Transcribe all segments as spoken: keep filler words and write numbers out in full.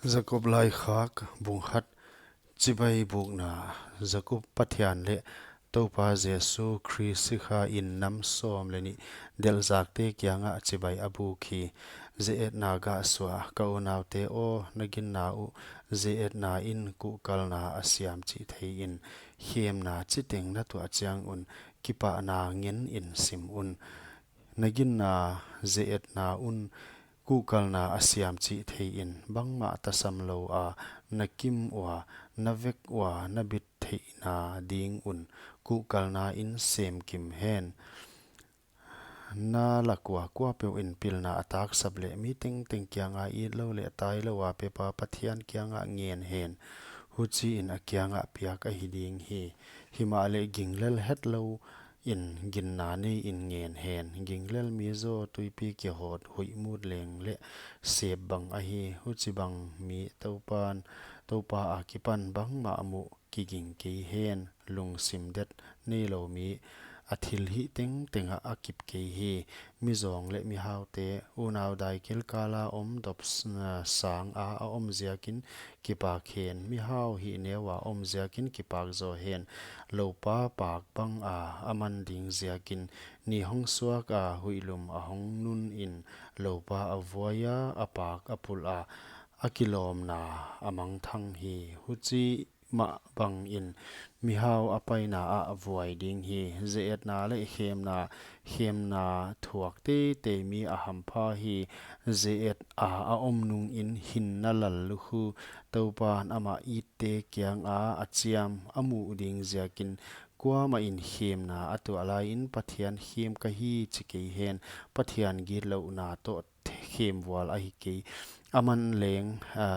Jakob laikhak bung khat. Chibai bukna. Jakob Pathian leh Toupa Jesu Khrist sikha in nam sawm leh nih delhzakte kiangah chibai a buk hi. Ze-etna gah suah. Ka unaute aw, na ginna uh ze-etna in kuhkalna a siam chih thei in, khemna chiteng na tuah chiang un kipahna ngen in sim un. Na ginna ze-etna un kuhkalna a siam chih thei in, bangmah tasam lou a na kim ua, na vek ua na bit theihna ding un kuhkalna in semkim hen. Na lak ua kuapeuh in pilna a taksap leh mi tengteng kianga itlou leh tailou a pepa Pathian kiangah ngen hen. Huchiin a kiangah piak ahi ding hi. Himahleh ginglel hetlou in ginna nei in ngen hen. Ginglel mi zaw tuipi kihawt huih mut leng leh sep bang ahi. Huchibang mi Toupan, Toupa akipan bangmah muh kiging kei hen. Lungsim det neilou mi a thilhih tengteng ah a kip kei hi. Mizawng leh mihaute, unau dai kilkala om dop s-, na sang a a om ziakin kipak hen. Mihau hih neu a om ziakin kipak zaw hen. Loupa pak bang a a man ding ziakin, ni hong suak a huihlum a hong nun in, loupa a vuai a, a pak a pul a, a kilawmna a mangthang hi. Huchi mah bangin mihau a paina ah vuai ding hi. Ze-etna leh khemna, khemna thuak teitei mi a hampha hi. Ze-et a a om nungin hinna lallukhu Toupan amah itte kianga a chiam a muh ding ziakin, kuamah in khemna a tuah laiin Pathian khem ka hi chi kei hen. Pathian gitlouhna toh khem vual ahi kei. A man leng, a,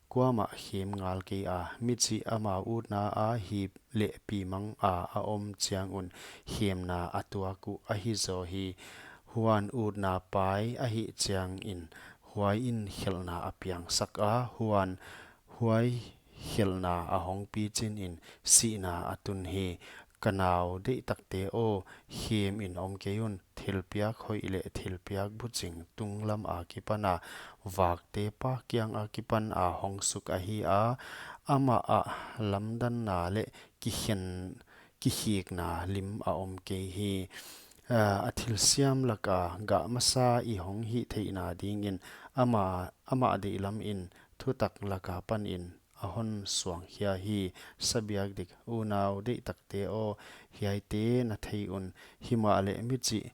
kuamah khem ngal kei a, michih ama utna a hip leh pimang a a om chiang un khemna a tuak uh ahi zaw hi. Huan utna pai ahih chiangin huai in khelhna a piangsak a, huan huai khelhna a hong pichin in sihna a tun hi. Ka nau deihtakte aw, khem in om kei un. Thilpiak hoih leh thilpiak buching tunglam akipana vakte pa kiang akipan a hong suk ahi a, amah ah lamdanna leh kikhen, kikhikna lim a om kei hi. A, a thilsiam laka gah masa i hong hih theihna dingin ama, amah deihlam in thutak laka panin a hon suang khia hi. Sabiak dik, unau deihtakte aw, hiaite na thei un. Himahleh michih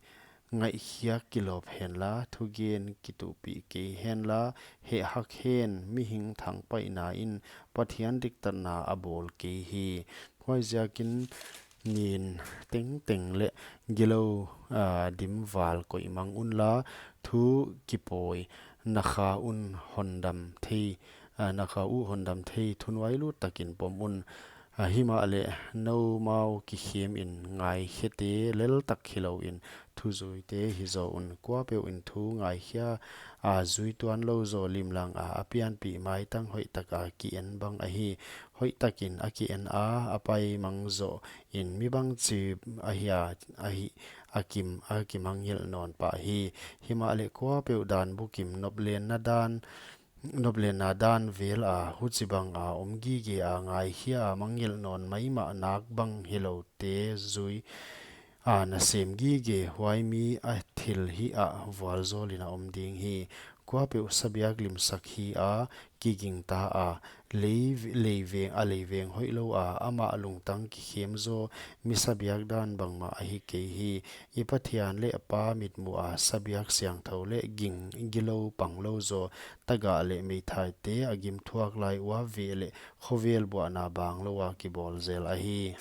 ngaihkhiak kilawp henla, thugen kituhpih kei henla, hehhak hen. Mihing thangpaihna in Pathian diktatna a bawl kei hi. Huaiziakin nin tengteng leh gilou, a, dimval koih mang unla, thu kipawi na kha un hondam thei, a, na kha uh hondam thei thunuailut takin pom un. A, himahleh noumau kikhem in ngaikhete leltak hilouin thuzuite hizaw un. Kuapeuh in thu ngaikhia a zui tuanlou zaw limlang a a pianpih maitang hoihtaka ki-en bang ahi. Hoihtakin a ki-en a, a pai mang zaw in mi bangchi ahia, ahi, a kim, a kimangngilh nawn pah hi. Himahleh kuapeuh dan bukim noplenna dan, noplenna dan vel a, huchibang a om gige a ngaikhia a mangngilh nawn maimah nak bang hiloute zui a nasem gige, huai mi a thilhih ah vualzawlin a om ding hi. Kuapeuh sabiak limsak hi a, kigingta a, lei, leiveng, a leiveng hoihlou a, amah lungtang kikhem zaw, mi sabiak dan bangmah ahi kei hi. I Pathian leh Pa mitmuh a sabiak siangthou leh ging, gilou panglou zaw, tagah leh meithaite a gimthuak lai ua veh leh khovel buahna banglou a kibawl zel ahi.